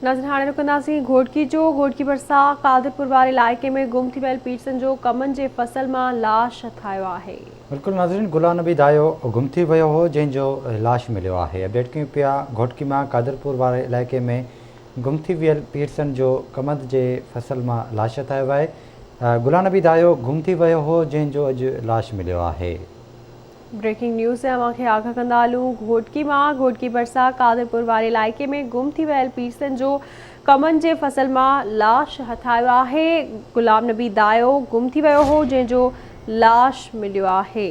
ناظرين هاڻي رڪنداسين گهوٽڪي جو، گهوٽڪي ڀرسان قادرپور واري علائقي ۾ گم ٿي ويل پيرسن جو ڪمن جي فصل مان لاش هٿ آيو آهي. بلڪل ناظرين غلام نبي دايو گم ٿي ويو هو جنهن جو لاش مليو آهي اپڊيٽ ڪيون پيا گهوٽڪي مان قادرپور واري علائقي ۾ گم ٿي ويل پيرسن جو ڪمند جي فصل مان لاش هٿ آيو آهي غلام نبي دايو گم ٿي ويو هو جنهن جو اڄ لاش مليو آهي. بريڪنگ نيوز سان اوهان کي آگاهه ڪندا هلون گهوٽڪي مان گهوٽڪي ڀرسان قادرپور واري علائقي ۾ گم ٿي ويل پيرسن جو ڪمن جي فصل مان لاش هٿ آيو آهي غلام نبي دايو گم ٿي ويو هو جنهن جو لاش مليو آهي.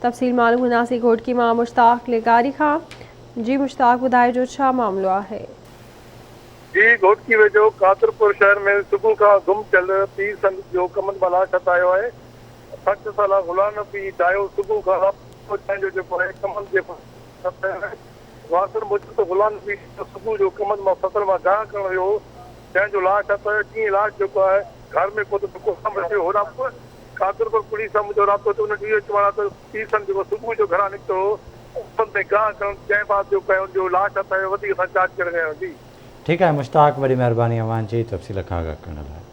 تفصيل معلوم ڪنداسين گهوٽڪي مان مشتاق لغاري کان جي مشتاق ٻڌائجو ڇا معاملو آهي. جي گهوٽڪي ويجهو قادرپور شهر ۾ صبح کان گم ٿيل پير سنڌ جو ڪمند مان لاش هٿ آيو آهي 60 سالا غلام نبي دايو صبح کان لاپتو جنهن جو جيڪو آهي ڪمند جي فصل هٿ آيو آهي وارثن موجب ته غلام نبي صبح جو ڪمند مان فصل مان گاهه ڪرڻ ويو هو جنهن جو لاش هٿ آيو جيئن لاش جيڪو آهي گهر ۾ پهتو ته ڪوسا مچي ويو هوڏانهن قادرپور پوليس سان منهنجو رابطو ٿيو، انهن جو اهو چوڻ آهي ته پيرسن جيڪو صبح جو گهران نڪتو هو، ان تي گاهه ڪرڻ جنهن بعد جو ڪيو ان جو لاش هٿ آيو، وڌيڪ اسان جاچ ڪري رهيا آهيون. جي. ٺيڪ آهي مشتاق وڏي مهرباني اوهان جي تفصيل کان آگاهه ڪرڻ لاء.